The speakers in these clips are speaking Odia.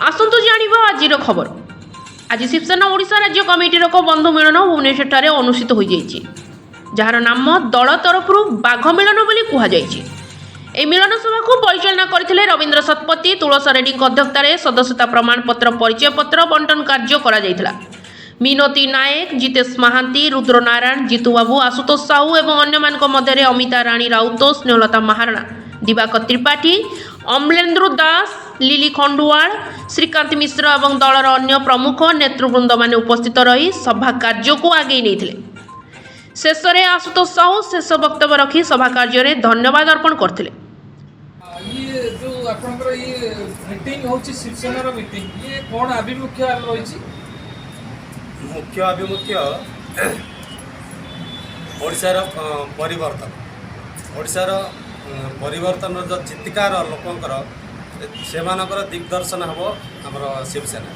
ଆସନ୍ତୁ ଜାଣିବା ଆଜିର ଖବର। ଆଜି ଶିବସେନା ଓଡ଼ିଶା ରାଜ୍ୟ କମିଟିର ଏକ ବନ୍ଧୁ ମିଳନ ଭୁବନେଶ୍ୱରଠାରେ ଅନୁଷ୍ଠିତ ହୋଇଯାଇଛି, ଯାହାର ନାମ ଦଳ ତରଫରୁ ବାଘ ମିଳନ ବୋଲି କୁହାଯାଇଛି। ଏହି ମିଳନ ସଭାକୁ ପରିଚାଳନା କରିଥିଲେ ରବୀନ୍ଦ୍ର ଶତପଥୀ। ତୁଳସା ରେଡ୍ଡୀଙ୍କ ଅଧ୍ୟକ୍ଷତାରେ ସଦସ୍ୟତା ପ୍ରମାଣପତ୍ର, ପରିଚୟପତ୍ର ବଣ୍ଟନ କାର୍ଯ୍ୟ କରାଯାଇଥିଲା। ମିନତୀ ନାୟକ, ଜିତେଶ ମହାନ୍ତି, ରୁଦ୍ର ନାରାୟଣ, ଜିତୁବାବୁ, ଆଶୁତୋଷ ସାହୁ ଏବଂ ଅନ୍ୟମାନଙ୍କ ମଧ୍ୟରେ ଅମିତା ରାଣୀ ରାଉତ, ସ୍ନେହଲତା ମହାରଣା, ଦିବାକର ତ୍ରିପାଠୀ, ଅମଲେନ୍ଦ୍ର ଦାସ, ଲିଲି ଖଣ୍ଡୁଆଳ, ଶ୍ରୀକାନ୍ତ ମିଶ୍ର ଏବଂ ଦଳର ଅନ୍ୟ ପ୍ରମୁଖ ନେତୃବୃନ୍ଦମାନେ ଉପସ୍ଥିତ ରହି ସଭା କାର୍ଯ୍ୟକୁ ଆଗେଇ ନେଇଥିଲେ। ଶେଷରେ ଆଶୁତୋଷ ସାହୁ ଶେଷ ବକ୍ତବ୍ୟ ରଖି ସଭା କାର୍ଯ୍ୟରେ ଧନ୍ୟବାଦ ଅର୍ପଣ କରିଥିଲେ। ଇଏ ଯେଉଁ ଆପଣଙ୍କର ଇଏ ମିଟିଂ ହେଉଛି, ଶିବସେନାର ମିଟିଂ, ଇଏ କ'ଣ ଆଭିମୁଖ୍ୟ ରହିଛି? ମୁଖ୍ୟ ଆଭିମୁଖ୍ୟ ଓଡ଼ିଶାର ପରିବର୍ତ୍ତନ। ଓଡ଼ିଶାର ପରିବର୍ତ୍ତନର ଯେଉଁ ଚିତ୍କାର ଲୋକଙ୍କର, ସେମାନଙ୍କର ଦିଗ୍ଦର୍ଶନ ହେବ ଆମର ଶିବସେନା।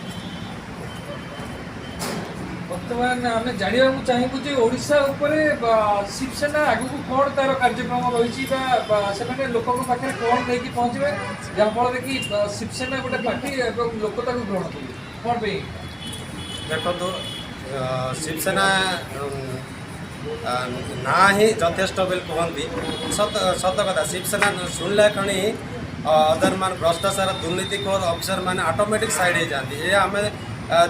ବର୍ତ୍ତମାନ ଆମେ ଜାଣିବାକୁ ଚାହିଁବୁ ଯେ ଓଡ଼ିଶା ଉପରେ ବା ଶିବସେନା ଆଗକୁ କ'ଣ ତାର କାର୍ଯ୍ୟକ୍ରମ ରହିଛି ବା ସେମାନେ ଲୋକଙ୍କ ପାଖରେ କ'ଣ ନେଇକି ପହଞ୍ଚିବେ, ଯାହାଫଳରେ କି ଶିବସେନା ଗୋଟେ ପାର୍ଟି ଏବଂ ଲୋକ ତାକୁ ଗ୍ରହଣ କରିବେ, କ'ଣ ପାଇଁ? ଦେଖନ୍ତୁ, ଶିବସେନା ନାଁ ହିଁ ଯଥେଷ୍ଟ ବୋଲି କୁହନ୍ତି। ସତ ସତ କଥା। ଶିବସେନା ଶୁଣିଲା କ୍ଷଣି ଅଦରମାନେ, ଭ୍ରଷ୍ଟାଚାର, ଦୁର୍ନୀତିଖୋର ଅଫିସର ମାନେ ଅଟୋମେଟିକ୍ ସାଇଡ଼୍ ହେଇଯାଆନ୍ତି। ଏ ଆମେ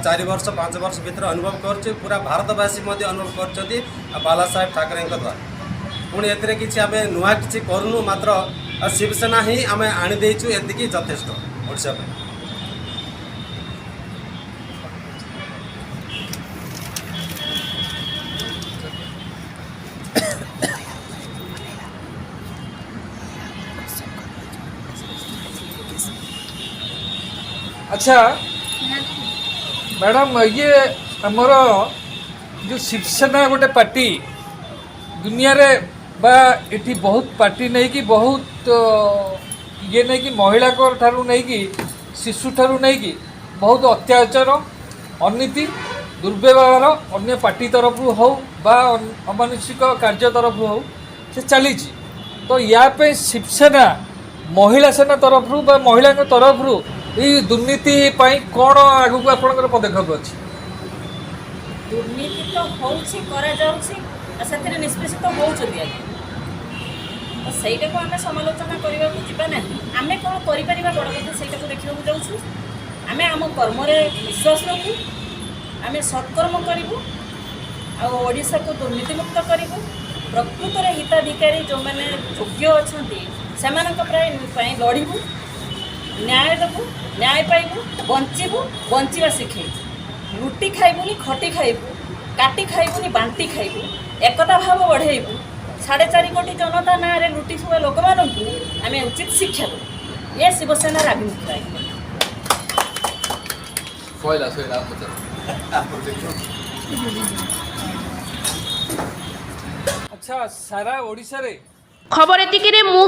4 ବର୍ଷ 5 ବର୍ଷ ଭିତରେ ଅନୁଭବ କରୁଛୁ, ପୁରା ଭାରତବାସୀ ମଧ୍ୟ ଅନୁଭବ କରୁଛନ୍ତି ବାଲା ସାହେବ ଠାକରେଙ୍କ ଦ୍ୱାରା। ପୁଣି ଏଥିରେ କିଛି ଆମେ ନୂଆ କିଛି କରୁନୁ, ମାତ୍ର ଶିବସେନା ହିଁ ଆମେ ଆଣିଦେଇଛୁ, ଏତିକି ଯଥେଷ୍ଟ ଓଡ଼ିଶା ପାଇଁ। ଆଚ୍ଛା ମ୍ୟାଡ଼ାମ୍, ଇଏ ଆମର ଯେଉଁ ଶିବସେନା ଗୋଟେ ପାର୍ଟି, ଦୁନିଆରେ ବା ଏଠି ବହୁତ ପାର୍ଟି ନେଇକି, ବହୁତ ଇଏ ନେଇକି, ମହିଳାଙ୍କ ଠାରୁ ନେଇକି ଶିଶୁ ଠାରୁ ନେଇକି ବହୁତ ଅତ୍ୟାଚାର, ଅନୀତି, ଦୁର୍ବ୍ୟବହାର ଅନ୍ୟ ପାର୍ଟି ତରଫରୁ ହଉ ବା ଅମାନୁଷିକ କାର୍ଯ୍ୟ ତରଫରୁ ହଉ, ସେ ଚାଲିଛି। ତ ୟା ପାଇଁ ଶିବସେନା ମହିଳା ସେନା ତରଫରୁ ବା ମହିଳାଙ୍କ ତରଫରୁ ଏଇ ଦୁର୍ନୀତି ପାଇଁ କ'ଣ ଆଗକୁ ଆପଣଙ୍କର ପଦକ୍ଷେପ ଅଛି? ଦୁର୍ନୀତି ତ ହେଉଛି, କରାଯାଉଛି ଆଉ ସେଥିରେ ନିଷ୍ପେଷିତ ହେଉଛନ୍ତି ଆଜ୍ଞା। ତ ସେଇଟାକୁ ଆମେ ସମାଲୋଚନା କରିବାକୁ ଯିବା ନାହିଁ। ଆମେ କ'ଣ କରିପାରିବା ବଡ଼ କଥା, ସେଇଟାକୁ ଦେଖିବାକୁ ଯାଉଛୁ। ଆମେ ଆମ କର୍ମରେ ବିଶ୍ୱାସ ରଖୁ। ଆମେ ସତ୍କର୍ମ କରିବୁ ଆଉ ଓଡ଼ିଶାକୁ ଦୁର୍ନୀତିମୁକ୍ତ କରିବୁ। ପ୍ରକୃତରେ ହିତାଧିକାରୀ ଯେଉଁମାନେ ଯୋଗ୍ୟ ଅଛନ୍ତି, ସେମାନଙ୍କ ପ୍ରାୟ ପାଇଁ ଲଢ଼ିବୁ, ନ୍ୟାୟ ଦେବୁ, ନ୍ୟାୟ ପାଇବୁ, ବଞ୍ଚିବୁ, ବଞ୍ଚିବା ଶିଖେଇବୁ। ଲୁଟି ଖାଇବୁନି, ଖଟି ଖାଇବୁ। କାଟି ଖାଇବୁନି, ବାଣ୍ଟି ଖାଇବୁ। ଏକତା ଭାବ ବଢ଼େଇବୁ। 4.5 କୋଟି ଜନତା ନାଁରେ ଲୁଟିଥିବା ଲୋକମାନଙ୍କୁ ଆମେ ଉଚିତ ଶିକ୍ଷା ଦେବୁ। ଏ ଶିବସେନାର ଆଭିମୁଖ୍ୟ ଆଜ୍ଞା। ସଇଲା, ସଇଲା, ଆଉ ପଚାର। ଆଚ୍ଛା, ସାରା ଓଡ଼ିଶାରେ ଖବର ଏତିକିରେ ମୁଁ